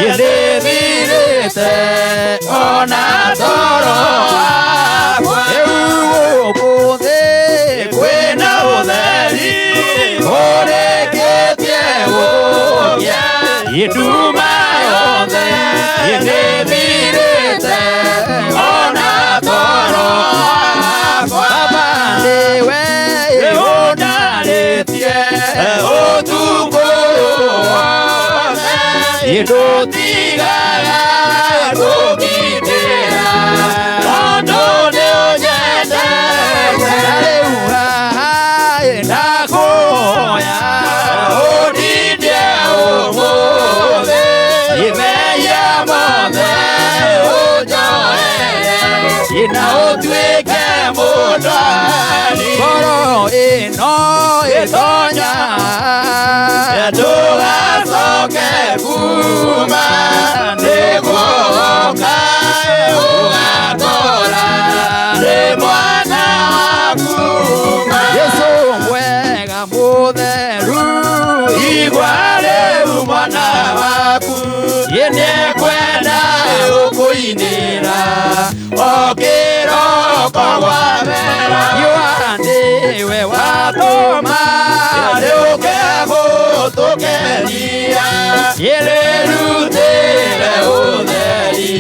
Nĩthirĩte ona toro wakwa. Rĩu gũkũ thĩ kwĩna ũtheri ũrĩkĩtie gũkia nduma yothe. Nĩthirĩte ona toro wakwa. Baba nĩwe ũndarĩtie ũtukũ wothe, ndũtigaga kũngitĩra tondũ nĩ ũnyendete. Rĩu haha ndakũhoya ũndindie ũmũthĩ, mehia mothe ũnjohere na ũtuĩke mũndwari. Ngoro ĩno ĩtonya ndũgacoke kuma, nĩguo woka ũgakora nĩ mwana waku. Jesũ mwega mũtheru, igua rĩu mwana waku nĩekwenda gũkũinĩra o kĩroko gwamera. Riũa nĩwe watũma rĩũke gũtũkenia, rĩrutĩre ũtheri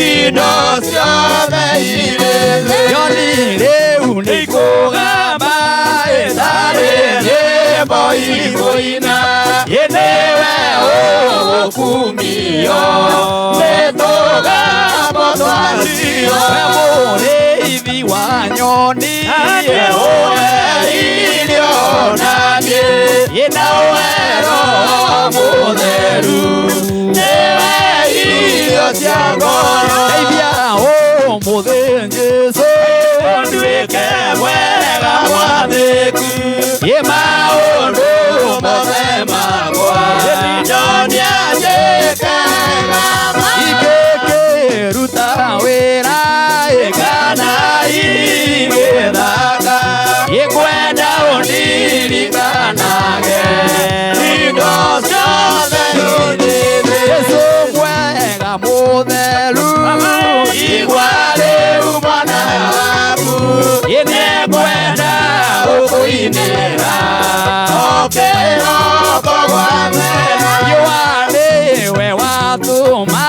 indo ciothe irĩ thĩ. Nyoni rĩu nĩikũgamba ĩtarĩ nyĩmbo ikũina, nĩwe ũgũkumio nĩ tũgambo twacio. We mũrĩithi wa nyoni, ũheririo naniĩ, na we Roho Mũtheru nĩwe irio cia ngoro. Ndeithia ũmũthĩ Jesũ, nduĩke mwega mwathĩku ĩ maũndũ mothe makwa, nyonia njĩke ingĩkĩruta wĩra kana ingĩthaka, ĩkwenda ũndirikanage indo ciothe irĩ thĩ. Jesũ mwega mũtheru, igua rĩu mwana waku nĩngwenda gũkũinĩra o kĩroko gwamera. Riũa nĩwe watũma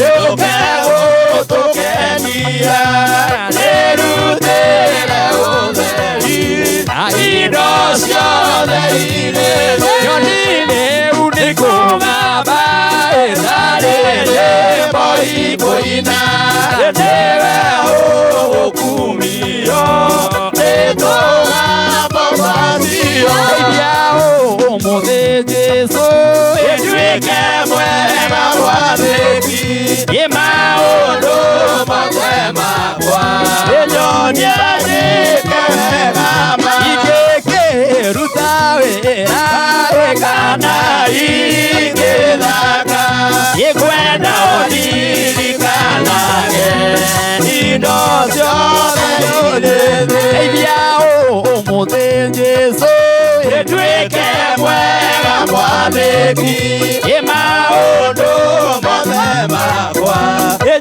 rĩũke gũtũkenia, rĩrutĩre ũtheri na indo ciothe irĩ thĩ. Nyoni rĩu nĩikũgamba ĩtarĩ nyĩmbo ikũina, nĩwe ũgũkumio nĩ tũgambo twacio. Ndeithia ũmũthĩ Jesũ, nduĩke mwega mwathĩki ĩ maũndũ mothe makwa, nyonia njĩke wega ma ingĩkĩruta wĩra kana ingĩthaka, ĩkwenda ũndirikanage indo ciothe irĩ thĩ. Ndeithia ũmũthĩ Jesũ, nduĩke mwega mwathĩki ĩ maũndũ mothe makwa,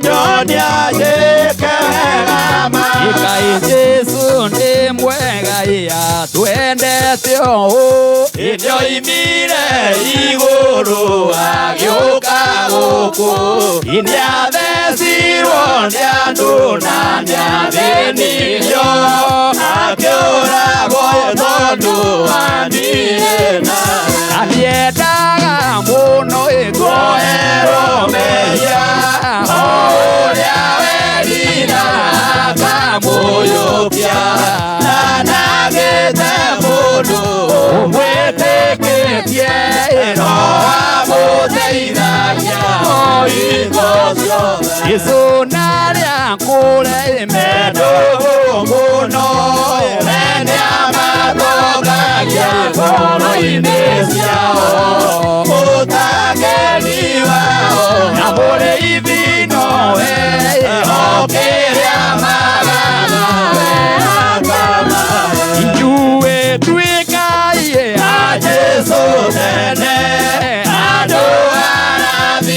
nyonia njĩke wega ma. Ĩkai Jesũ nĩ mwega, ĩa twendete ũũ, nĩoimire igũrũ agĩũka gũkũ, nĩathecirwo nĩ andũ na nĩathĩnirio, akĩũragwo tondũ wa niĩ nawe. Na nĩendaga mũno ĩkuoherwo mehia, o ũrĩa werira akamũyũkia, na nagĩte mũndũ ũmwĩtĩkĩtie, no amũteithagia o hingo ciothe. Jesũ narĩa kũrĩa mendo mũno, we nĩamatongagia ngoro-inĩ ciao, mũtangĩri wao na mũrĩithi nowe, o kĩrĩa magaga we akamahe. Inyuĩ tuĩkai a Jesũ tene, andũ arathime.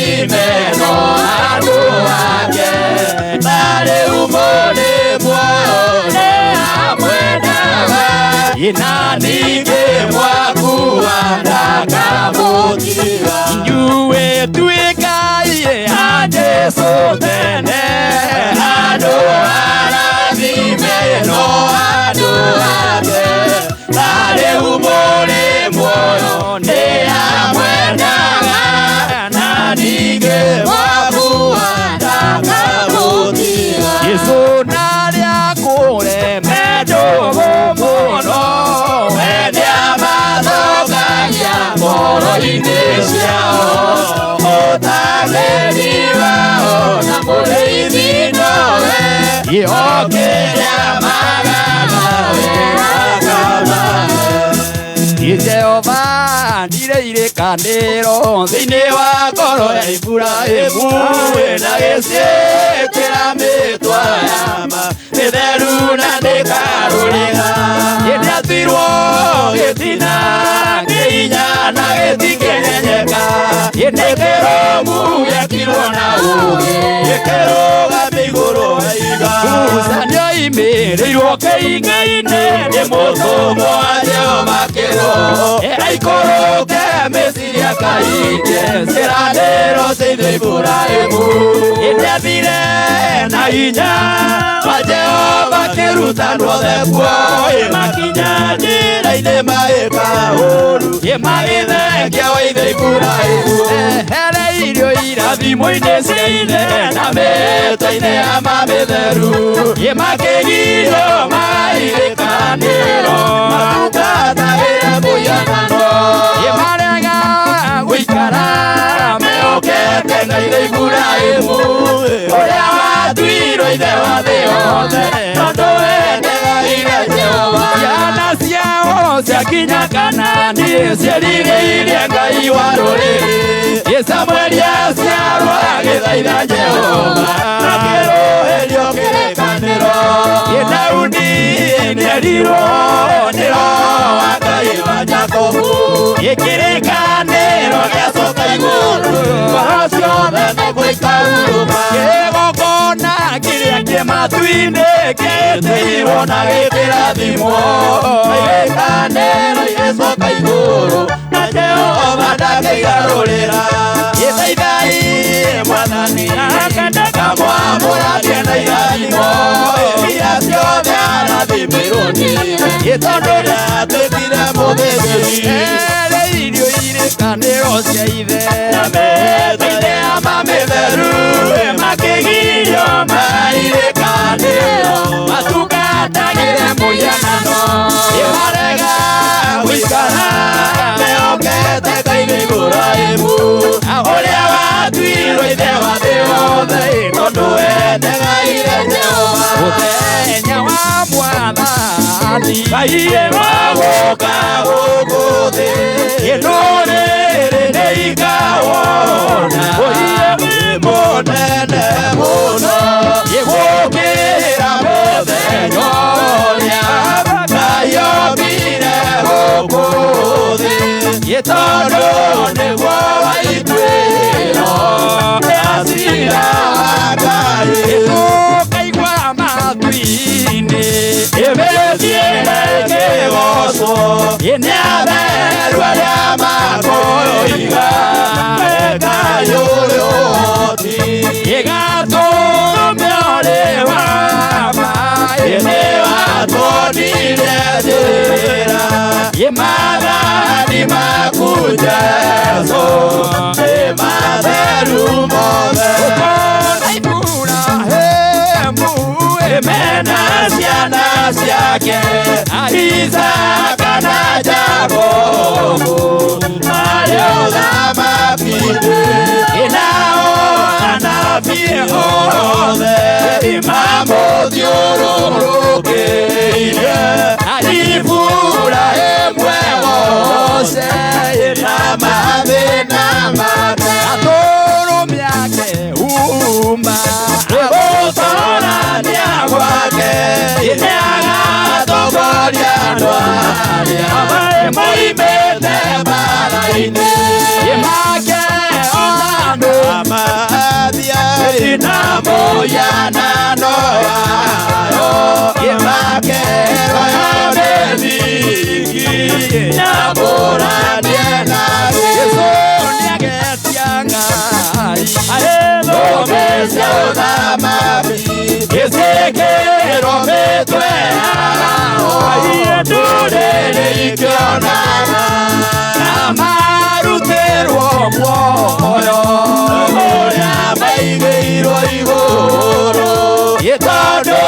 Na ningĩ mwakua ndakamũtiga. Inyuĩ tuĩkai a Jesũ tene, andũ arathime no andũ ake. Na rĩu mũrĩ muoyo nĩ amwendaga, na ningĩ mwakua ndakamũtiga. Jesũ narĩa kũreme ndũgũ mũno, we nĩamathongagia ngoro-inĩ ciao. Mũtangĩri wao na mũrĩithi nowe, okĩrĩa magana we akamahe. Jehova ndirĩ irĩkanĩro thĩinĩ wa ngoro ya Iburahĩmu, na gĩciĩkĩra mĩtwa yama mĩtheru na ndĩkarũrĩga. Nĩndatuirwo gĩtina kĩhinya na gĩtikĩnyenyeka, nĩ kĩrũmu gĩakirwo na ũũgĩ, gĩkĩrũgama igũrũ wa ihiga. Musa nĩoimĩrĩirwo kĩhinga-inĩ nĩ mũtũmwo wa Jehova kĩrwo, aikũrũke Misiri akahingie ciĩranĩro cia ithe Iburahĩmu. Nĩathire na hinya wa Jehova akĩruta andũ othe kuo, makinya njĩra-inĩ magĩka ũũru, magĩthengia wa ithe Iburahĩmu. Ehereirio irathimo-inĩ cia ithe na mĩtwe-inĩ ya mamĩtheru, makĩgirio mairĩkanĩro, matungatagĩre mũhianano. Marega gũikara mehokete Ngai ithe Iburahĩmu, ũrĩa watuirwo ithe wa thĩ yothe, tondũ we nĩegaĩire Jehova. Ciana ciao ciakinya Kanaani, cierirĩirie Ngai wa rũrĩrĩ. Samueli aciarwo agĩthaitha Jehova, akĩrũhĩrio kĩrĩkanĩro. Daudi nĩerirwo nĩ Roho wa Ngai wa Jakubu, kĩrĩkanĩro gĩacoka igũrũ, ngoro ciothe nĩgũikahurũka. Kĩgongona kĩrĩa kĩ matu-inĩ gĩtĩirwo na gĩkĩrathimwo, irĩkanĩro igĩcoka igũrũ, na Jehova ndangĩigarũrĩra. Gĩthaithai Mwathani, kamwamũranie na irathimo iria ciothe arathimirwo nĩwe, tondũ nĩatuĩkire mũthĩnjĩri. Erereirio irĩkanĩro cia ithe na mĩtwe-inĩ ya mamĩtheru, makĩgirio mairĩkanĩro, matungatagĩre mũhianano. Marega gũikara mehokete Ngai wa Iburahĩmu, ũrĩa watuirwo ithe wa thĩ yothe, tondũ we nĩegaĩire Jehova. Mũthenya wa Mwathani Ngai wagũka gũkũ thĩ, ndũrĩrĩ nĩikawona ũhiũ mũnene mũno, gũkĩra mũthenya ũrĩa Ngai ombire gũkũ thĩ, tondũ nĩguo waituĩro rĩa ciira wa Ngai. Tũkaigua matu-inĩ ĩmĩthiĩre ĩkĩgocwo, nĩ atheru arĩa makoiga Ngai ũrĩ ũhoti, ĩgatũme ũrĩ wa ma, nĩwatuonirie njĩra. Maathani maku Jesũ nĩ matheru mothe. Ũkona Iburahĩmu mena ciana ciake, Isaaka na Jakubu marĩ ũthamaki-inĩ, nao anabii othe mamũthiũrũrũkĩirie. Iburahĩmu egoce na mathĩna make, atũrũme ake uma gũtorania gwake, nĩagatongoria andũ arĩa moimĩte mbaara-inĩ. Make ona andũ na mũhianano wayo, make Nyamũranie na Jesu nĩagetia ngari Ndũme cia ũthamaki Gĩciĩkĩrwo mĩtwe yao Ndũrĩrĩ ikĩonaga Na marutĩrwo muoyo Ũrĩa maigĩirwo igũrũ Tondũ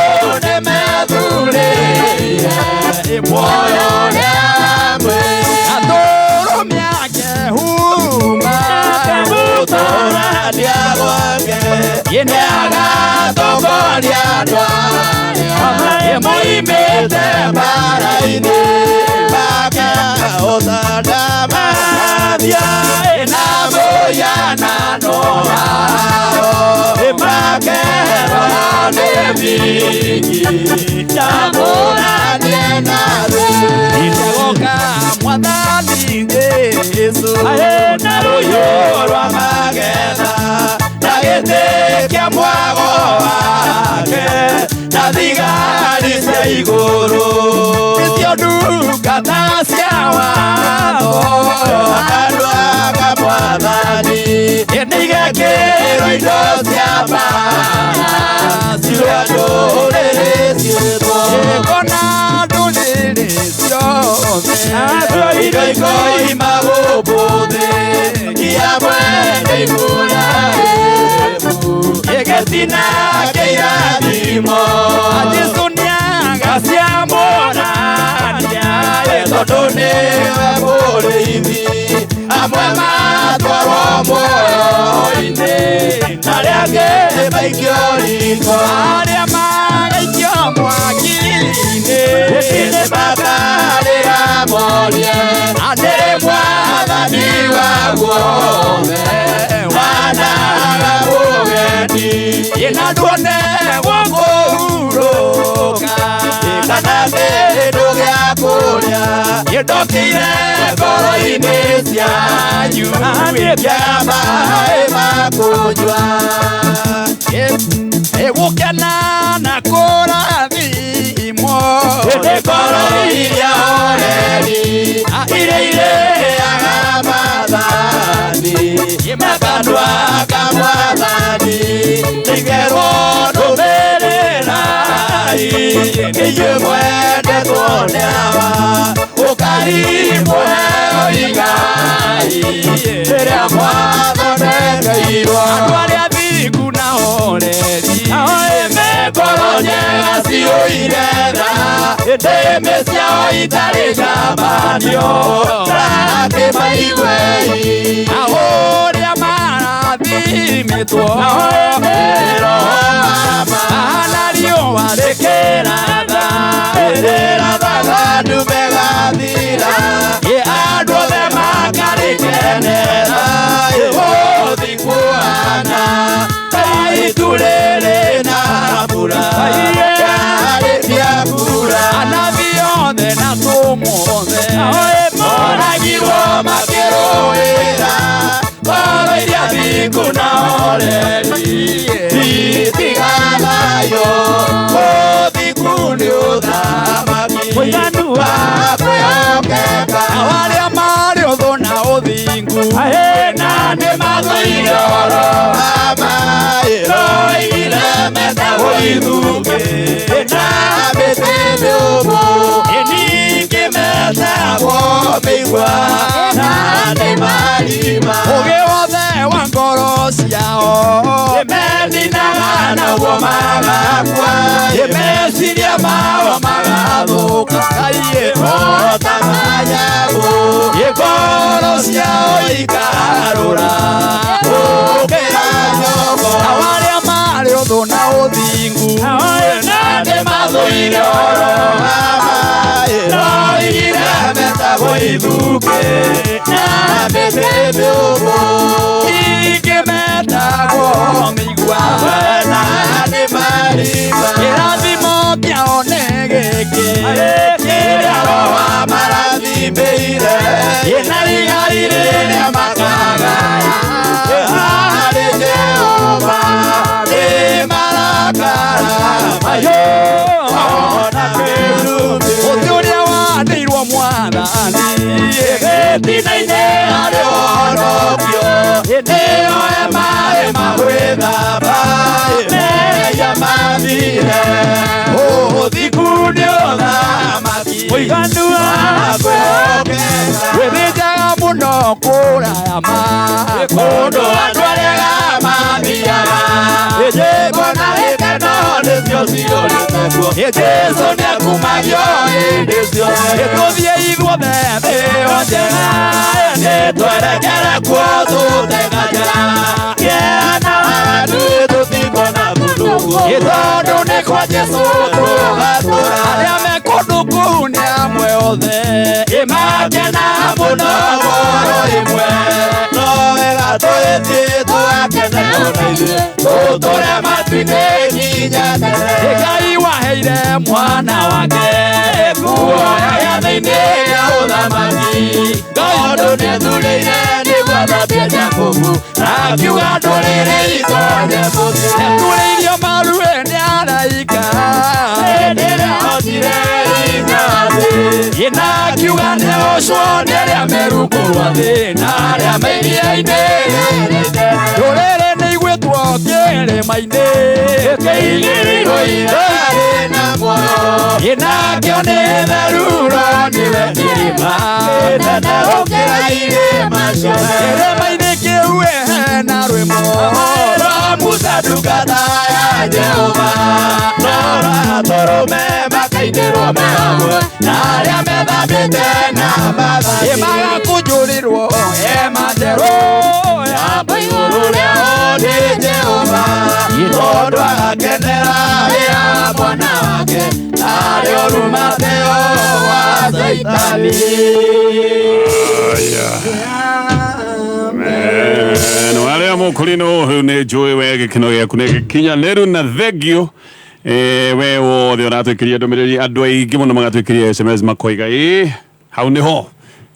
nĩmethurĩire Muoyo ũrĩa mwĩ Na ndũrũme akehumba Gũtũũrania gwake Nĩagatongoria andũ arĩa moimĩte mbara-inĩ Makeũtandamathia na mũhianano wao Makerwo nĩ mingi Nyamũranie na thĩ Nĩagoka mwathani Jesu Na rũhiũ rwa magetha na gĩtĩ kĩa mwago wake na thigari cia igũrũ Nĩcio ndungata cia watho andũ aka mwathani nĩigekĩrwo indo cia mbara cia ndũrĩrĩ ciĩtwo Ĩkona ndũrĩrĩ ciothe indo ikoima gũkũ thĩ ia mwene Iburahĩmu gĩtina kĩrathimo Jesu nĩagaciamũrania tondũ nĩwe mũrĩithi amwe matwarwo muoyo-inĩ na arĩa angĩ maikio riko Arĩa magaikio mwaki-inĩ nĩ makarĩra morie atĩrĩ mwathani wa guothe wanaga mũgeni Ĩna nduone gũkũhurũka kana kĩndũ gĩa kũrĩa gĩndokĩire ngoro-inĩ cianyu kĩa maĩ ma kũnyua Ĩgũkena na kũrathimwo Ĩndĩ ngoro iria horeri iria irĩaga maathani na kanua ka mwathani nĩkerwo ndũmĩrĩrai inyuĩ mwendetwo nĩ Awa ũkari mũheo igai rĩrĩa mwathondekeirwo Andũ arĩa athingu na horeri Ngoro njega ciũire tha ndĩmĩ ciao itarĩ njambanio ndakĩmaiguei Na ũrĩa marathimĩtwo Mahana riũa rĩkĩratha Rĩrathaga ndume gathira andũ othe makarĩkenera gũthi kuhana ta itu rĩrĩ na mbura yarĩkia mbura Anabii othe na atũmwo othe moragirwo makĩrũĩra ngoro iria thingu na horeri itigathayo ũthingu nĩ ũthamaki Mũiganu wa kwĩhokeka Na arĩa marĩ ũthũ na ũthingu na nĩ mathũire ũhoro wa maĩ roigire metagwo ithukĩ na mĩtĩ mĩũmũ ningĩ metagwo mĩigua na nĩ marima Ũgĩ wothe wa ngoro ciao meninaga naguo magakua meciria mao magathũka o ta manyamũ ngoro ciao ikarũra gũkĩra nyongo Na arĩa marĩ ũthũ na ũthingu na nĩ mathũire ũhoro wa maĩ roigire metagwo ithukĩ na mĩtĩ mĩũmũ Ningĩ metagwo mĩigua na nĩ marima Kĩrathimo kĩao nĩ gĩkĩ kĩrĩa Roho amarathimĩire Ĩna igai rĩrĩa makagaya harĩ Jehova nĩ marakara mahiũ ona kĩrumi Mũtĩ ũrĩa wanĩirwo mwathani Gwĩthĩnjaga mũno kũraya ma Kũndũ andũ arĩa mathiaga Nyĩmbo na gĩkeno nĩcio ciyũrĩte kuo Jesũ nĩakumagio hĩndĩ ciothe Tũthiĩ ithuothe thĩ ĩyo njega Nĩtwerekere kuo tũtega njĩra Kĩeha na waganu tũtikona kũndũ guo Tondũ nĩ kwa Jesũ tũgatũra Arĩa me kũndũ kũu nĩ amwe othe Makena mũno ngoro ĩmwe No wega tũgĩthiĩ tũgakene ona ithuĩ Tũtũre matu-inĩ nginya tene Ngai waheire mwana wake Muoyo gĩathĩ-inĩ gĩa ũthamaki Tondũ nĩethurĩire nĩguo athambie Jakubu Na akiuga ndũrĩrĩ itonye mũciĩ Nĩaturĩirio maru nĩ araika Hĩndĩ ĩrĩa ahotire hinya wa thĩ Na akiuga nĩocwo nĩ arĩa me rungu rwa thĩ na arĩa me iria-inĩ Ndũrĩrĩ nĩigwĩtwo kĩrĩma-inĩ Kĩigĩrĩirwo itharĩ na muoyo Nakĩo nĩ theruro nĩwe irima Nene gũkĩra irĩma ciothe Kĩrĩma-inĩ kĩu hena rwĩmbo Rwa Musa ndungata ya Jehova No rwa atũrũme makainĩrwo me hamwe Na arĩa methambĩte na mathathi Magakũnjũrĩrwo hema njerũ Yamba igũrũ rĩao nĩ Jehova Tondũ agakenera wĩra wa mwana wake Arĩ ũrũmateo wa Caitani No arĩa mũkũrinũ rĩu nĩ njũĩ we gĩkeno gĩaku nĩ gĩkinyanĩru na thengio we wothe ũratwĩkĩria ndũmĩrĩri andũ aingĩ mũno magatwĩkĩria SMS makoiga ĩ hau nĩho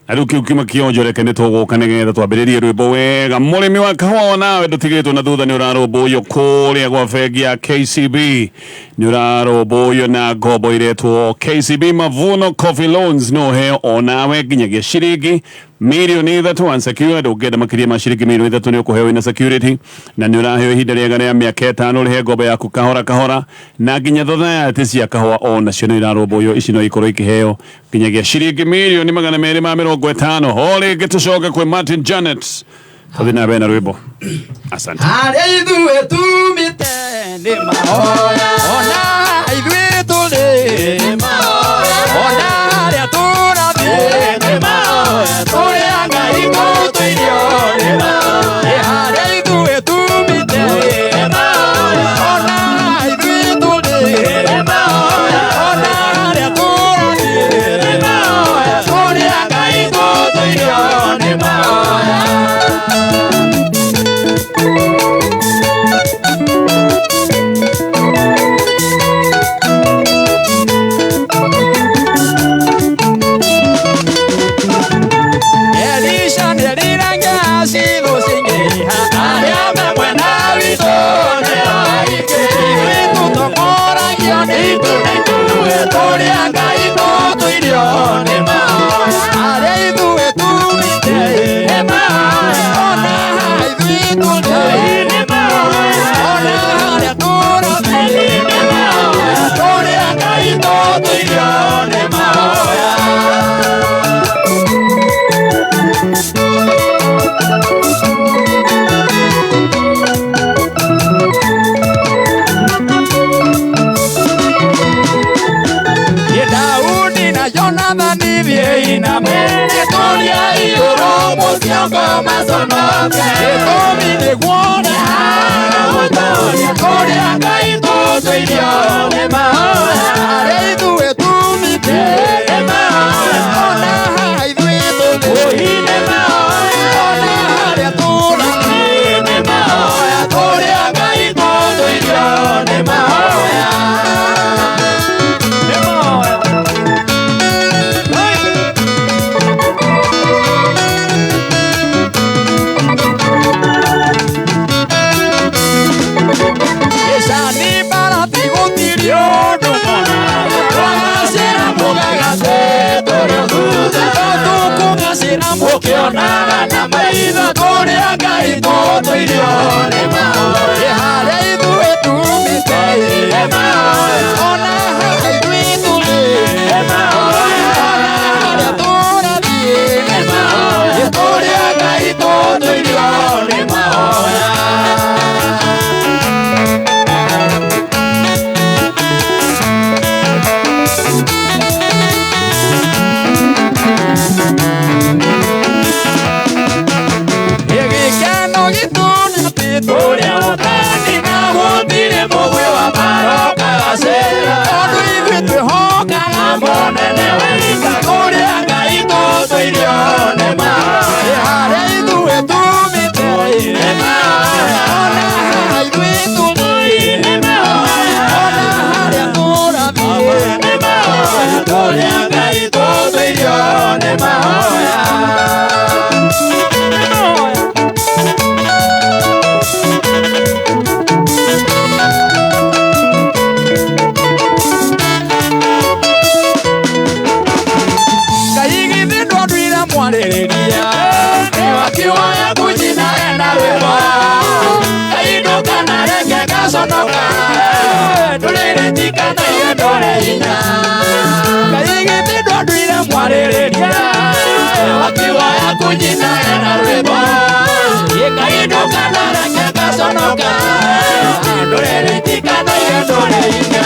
na rĩu kĩu kiuma kĩonjo reke nĩ tũgũka nĩgetha twambĩrĩrie rwĩmbo wega mũrĩmi wa kahũa onawe ndũtigĩtwo na thutha nĩ ũrarũmbũiyo kũrĩa gwa bengi ya KCB nĩ ũrarũmbũiyo na ngombo iretwo KCB Mavuno Coffee Loans no ũheo onawe nginyagia ciringi milioni 3 unsecured ũngĩenda makĩria ma ciringi milioni 3 nĩ ũkũheo ina security na nĩ ũraheo ihinda rĩega rĩa mĩaka 5 ũrĩhe ngombo yaku kahora kahora na nginya thothayaty cia kahũa onacio nĩ irarũmbũiyo ici no ikorwo ikĩheo nginyagia ciringi milioni 250 o rĩngĩ tũcoke kwĩ Martin Janet tũthiĩ na mbere na rwĩmbo asante Harĩa ithuĩ tumĩte nĩ mahoya Ona ithuĩ tũrĩ nĩ mahoya Ona harĩa tũrathiĩ nĩ mahoya Tũrĩ a Ngai tũtũirio nĩ mahoya Harĩa ithuĩ tumĩte nĩ mahoya Ona ithuĩ tũrĩ nĩ mahoya Ona harĩa tũrathiĩ nĩ mahoya Tũrĩ a Ngai tũtũirio nĩ mahoya Elisha nĩeriranga cithũ cingĩha arĩa me mwena witũ nĩo aingĩ ithuĩ tũtongoragio nĩ itu na ithuĩ tũrĩ a Ngai tũtũirio nĩ mahoya arĩa ithuĩ tumĩte nĩ mahoya ona ithuĩ tũrĩ nĩ mahoya ona harĩa tũrathiĩ nĩ mahoya tũrĩ a Ngai tũtũirio nĩ mahoya Daudi na Jonathani thiĩi na mbere tũrĩa igũrũ mũciongo maconoke gĩtũmi nĩguo gũtũria kũrĩa Ngai tũtũirio nĩ mahoya arĩa ithuĩ tumĩte nĩ mahoya ona ithuĩ tũrĩ nĩ mahoya ona harĩa tũrathiĩ nĩ mahoya kũrĩa Ngai tũtũirio nĩ mahoya nĩ mahoya Ecani barati gũtirĩ ũndũ mũna Twagacĩra mũgagate tũrĩ thutha Tũkũgacĩra mũkĩonaga na maitho Tũrĩ a Ngai tũtũirio nĩ mahoya Harĩa ithuĩ tumĩte nĩ mahoya Ona harĩa ithuĩ tũrĩ nĩ mahoya Ona harĩa tũrathiĩ nĩ Kũrĩa Ngai tũtũirio nĩ mahoya harĩa ithuĩ tumĩte nĩ mahoya ona haha ithuĩ tũrĩ nĩ mahoya ona harĩa tũrathiĩ nĩ mahoya kũrĩa Ngai tũtũirio nĩ mahoya. Wakiwaya kujina ena rwĩmbo Ngai ndũkanareke ngaconoka ndũrĩrĩtikanagia ndũrĩ hinya Ngai githĩ ndwanduire mwarĩrĩria wakiwaya kujina ena rwĩmbo Ngai ndũkanareke ngaconoka ndũrĩrĩtikanagia ndũrĩ hinya.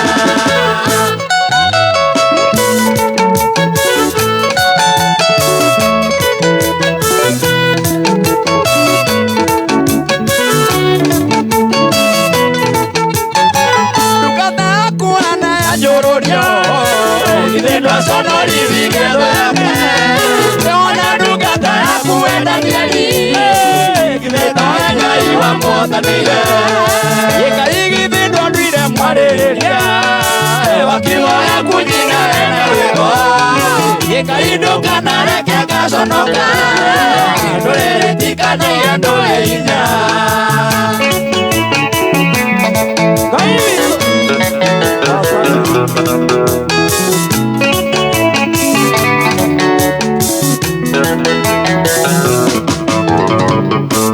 Wakiwaya kujina ena rwĩmbo Ngai ndũkanareke ngaconoka ndũrĩrĩtikanagia ndũrĩ hinya.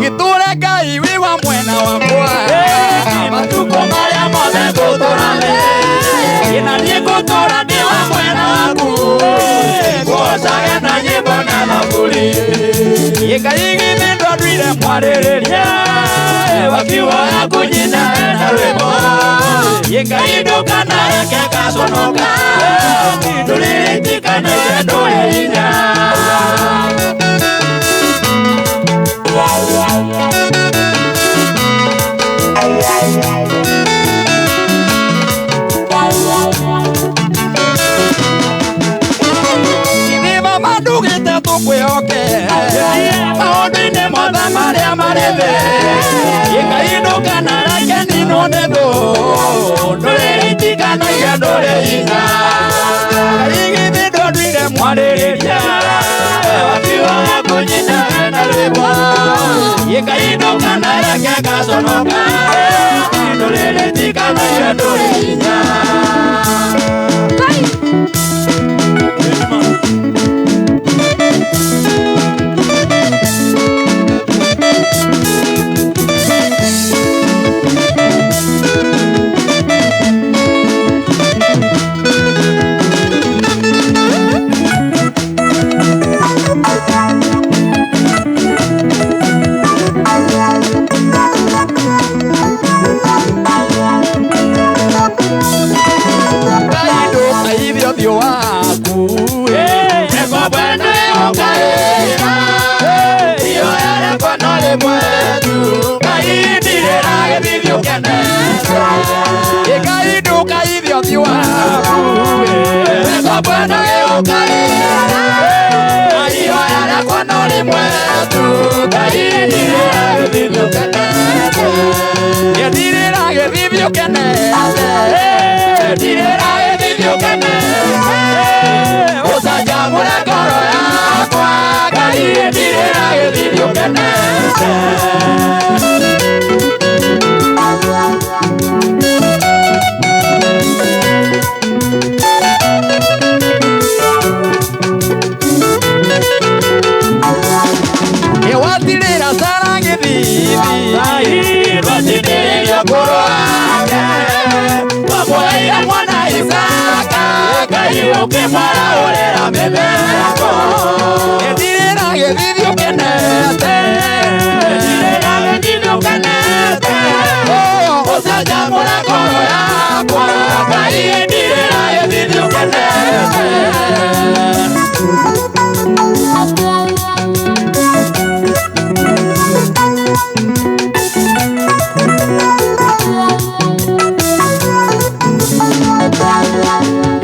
Gĩtũre Ngai wĩ wa mwena wakwa matukũ marĩa mothe ngũtũũra na niĩ ngũtũũra ndĩ wa mwena waku ngũgocage na nyĩmbo na thaburi Ngai githĩ ndwanduire mwarĩrĩria wakiwaya kũnyina na rwĩmbo Ngai ndũkanareke ngaconoka ndũrĩrĩtikanagia ndũrĩ hinya. Tukwĩhoke maũndũ-inĩ mothe marĩa marĩ thĩ Ngai ndũkanareke ninwo nĩ thũ ndũrĩrĩtikanagia ndũrĩ hinya Ngai githĩ ndwanduire mwarĩrĩria wakiwaya kũnyina na rwĩmbo Ngai ndũkanareke ngaconoka ndũrĩrĩtikanagia ndũrĩ hinya.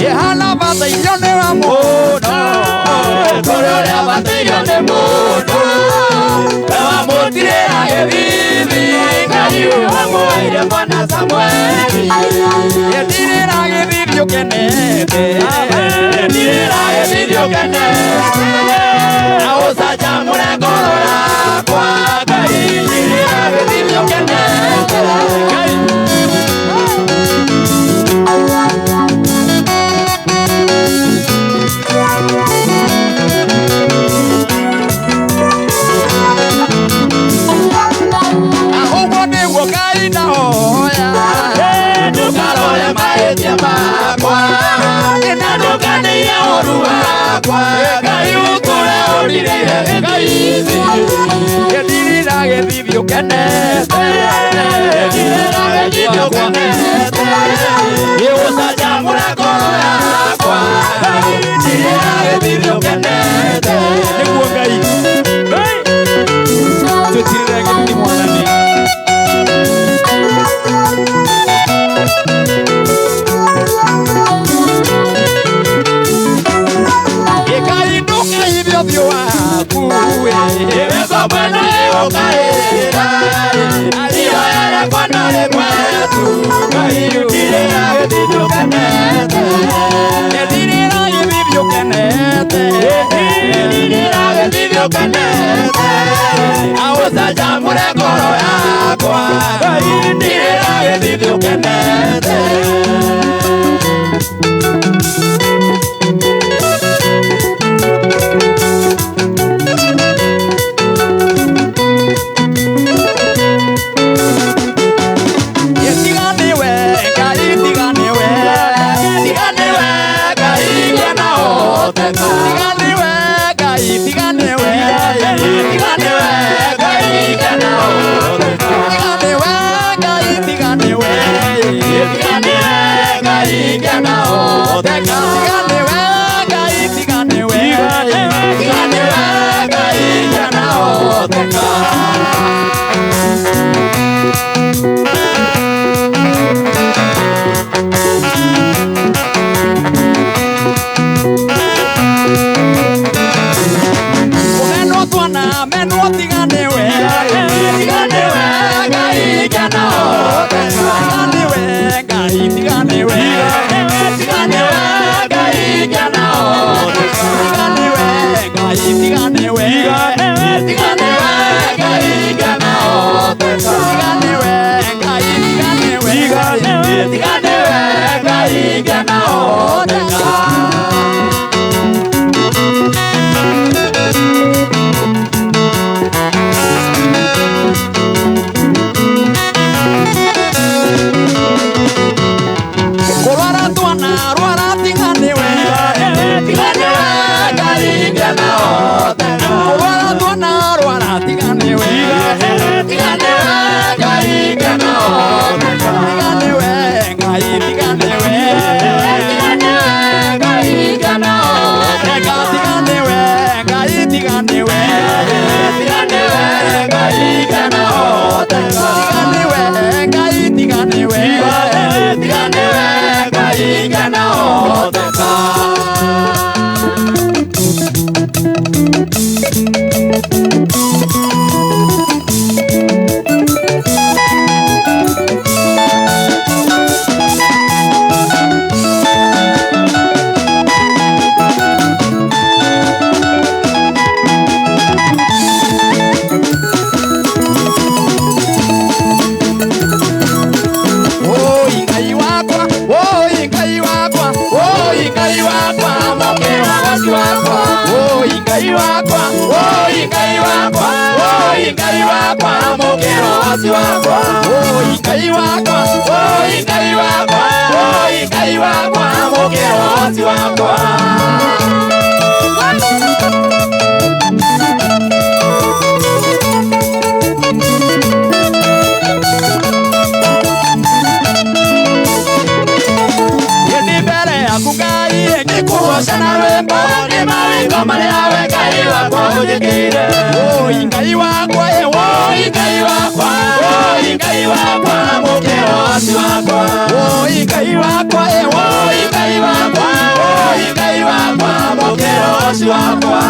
Yehala bata irio nĩ wa mũndũ Wamuoire mwana Samueli. Ndirĩra gĩthithi ũkenete, ndirĩra gĩthithi ũkenete, na ũcanjamũre ngoro yakwa Ngai, ndirĩra gĩthithi ũkenete Ngai. Ũguo nĩguo Ngai ndahoya, ndũkarore mahĩtia makwa, na ndũkanĩiye ũũru wakwa, Ngai ũtũre ũndirĩire gĩthithi, ndirĩra gĩthithi ũkenete, ndirĩra gĩthithi ũkenete, ũcanjamũre ngoro yakwa, ndirĩra gĩthithi ũkenete. Nĩguo Ngai twĩtirĩre gĩthithi Mwathani. Ngai ndũkaithe ũthiũ waku, wĩko mwena ũkaĩra, ihoya rĩakwa no rĩmwe tu, Ngai ndirĩra gĩthithi ũkenete, ndirĩra gĩthithi ũkenete, ndirĩra gĩthithi ũkenete, ũcanjamũre ngoro yakwa, Ngai ndirĩra gĩthithi ũkenete. Tiga nĩwe Ngai, tiga nĩwe, tiga nĩwe Ngai kĩana hoteka, tiga nĩwe Ngai, tiga nĩwe, tiga nĩwe Ngai kĩana hoteka, tiga nĩwe Ngai, tiga nĩwe, tiga nĩwe Ngai kĩana hoteka, tiga nĩwe Ngai, tiga nĩwe, tiga nĩwe Ngai kĩana hoteka. Menwo twana, menwo tiga nĩwe, tiga nĩwe Ngai kĩana hoteka, tiga nĩwe Ngai, tiga nĩwe, tiga nĩwe Ngai kĩana hoteka, tiga nĩwe Ngai, tiga nĩwe, tiga nĩwe Ngai kĩana hoteka, tiga nĩwe Ngai, tiga nĩwe, tiga nĩwe Ngai kĩana hoteka. Kũrwara twana, rwara tiga nĩwe, tiga nĩwe Ngai kĩana hoteka, kũrwara twana, rwara tiga nĩwe, tiga nĩwe Ngai kĩana hoteka, tiga nĩwe Ngai, tiga nĩwe, tiga nĩwe Ngai kĩana hoteka, tiga nĩwe Ngai, tiga nĩwe, tiga nĩwe Ngai kĩana hoteka, tiga nĩwe Ngai, tiga nĩwe, tiga nĩwe Ngai kĩana hoteka. Oi Ngai wakwa, oi Ngai wakwa, oi Ngai wakwa, mokera waci wakwa. Oi Ngai wakwa, oi Ngai wakwa, oi Ngai wakwa, mokera waci wakwa. Oi Ngai wakwa, oi Ngai wakwa, oi Ngai wakwa, mokera waci wakwa. Nĩ mbere yaku Ngai ngĩkũgooca na rwĩmbo, nĩ mawĩko marĩa we Ngai wakwa ũnjĩkĩire. Oi Ngai wakwa, oi Ngai wakwa, oi Ngai wakwa, mũkĩro waci wakwa. Oi Ngai wakwa, oi Ngai wakwa, oi Ngai wakwa, mũkĩro waci wakwa.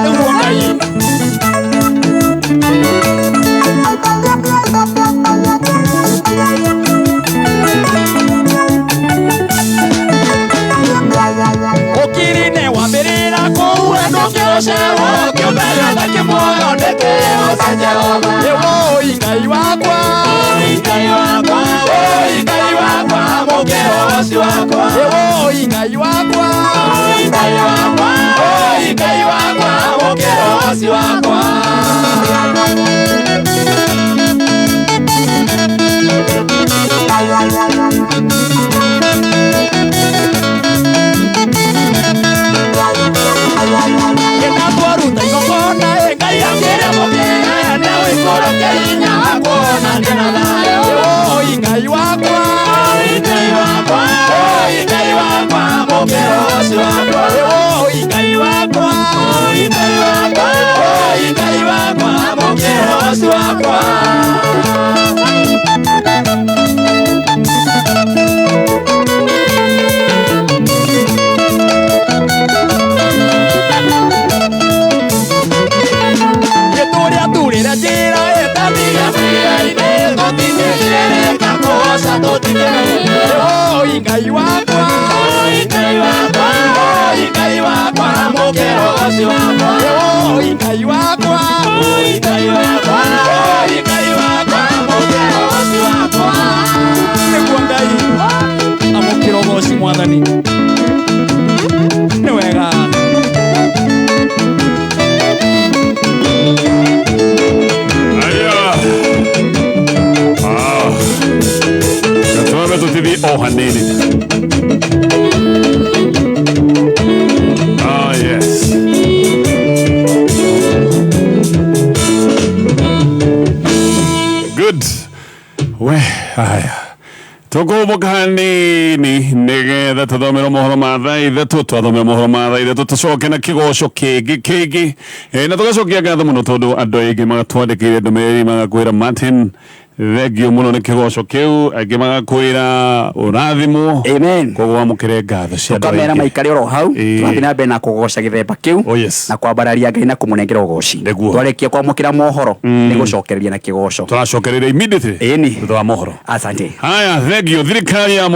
Nĩguo Ngai. wakwa, Oi Ngai wakwa, Oi Ngai wakwa, amũkĩra ũgoci wakwa. Oi Ngai wakwa, Oi Ngai wakwa, Oi Ngai wakwa, amũkĩra ũgoci wakwa. Ĩna twaruta igongona, ĩ Ngai akĩrĩamũkĩra, na ũikũrũke hinya kuona ndĩna thayũ. Oi Ngai wakwa, Oi Ngai wakwa, Oi Ngai wakwa, amũkĩra ũgoci wakwa. Oi Ngai wakwa, Oi Ngai wakwa, Oi Ngai wakwa, amũkĩra ũgoci wakwa. Gĩtũrĩa turĩre njĩra ĩtamiga bia-inĩ, tũtingĩgirĩrĩka kũgoca tũtikenete. Oi Ngai wakwa, Oi Ngai wakwa, Oi Ngai wakwa, amũkĩra ũgoci wakwa. Oi Ngai wakwa, Oi Ngai wakwa, Oi Ngai wakwa, amũkĩra ũgoci wakwa. Nĩguo Ngai amũkĩra ũgoci Mwathani. Nĩ wega. Aya. Ah. Gatwambe tũtithie o hanini. Ah, yes. Good. We, haya. Tũkũmbũka hanini nĩgetha tũthomerwo mohoro ma thaa ithatũ, twathomerwo mohoro ma thaa ithatũ tũcoke na kĩgoco kĩngĩ kĩngĩ. Na tũgacokia ngatho mũno tondũ andũ aingĩ magatwandĩkĩire ndũmĩrĩri magakwĩra Martin thengio mũno nĩ kĩgoco kĩu, angĩ magakwĩra ũrathimwo. Amen. Koguo wamũkĩre ngatho cia andũ Ũkamera aingĩ. maikare oro hau. Tũrathiĩ na mbere na kũgoca gĩthemba kĩu. Oh, yes. Na kwambararia Ngai na kũmũnengera ũgoci. Nĩguo. Twarĩkia kwamũkĩra mohoro nĩ gũcokereria na kĩgoco. Tũracokereria immediately Ĩni. thutha wa mohoro. Asante. Haya, thengio thirikari ya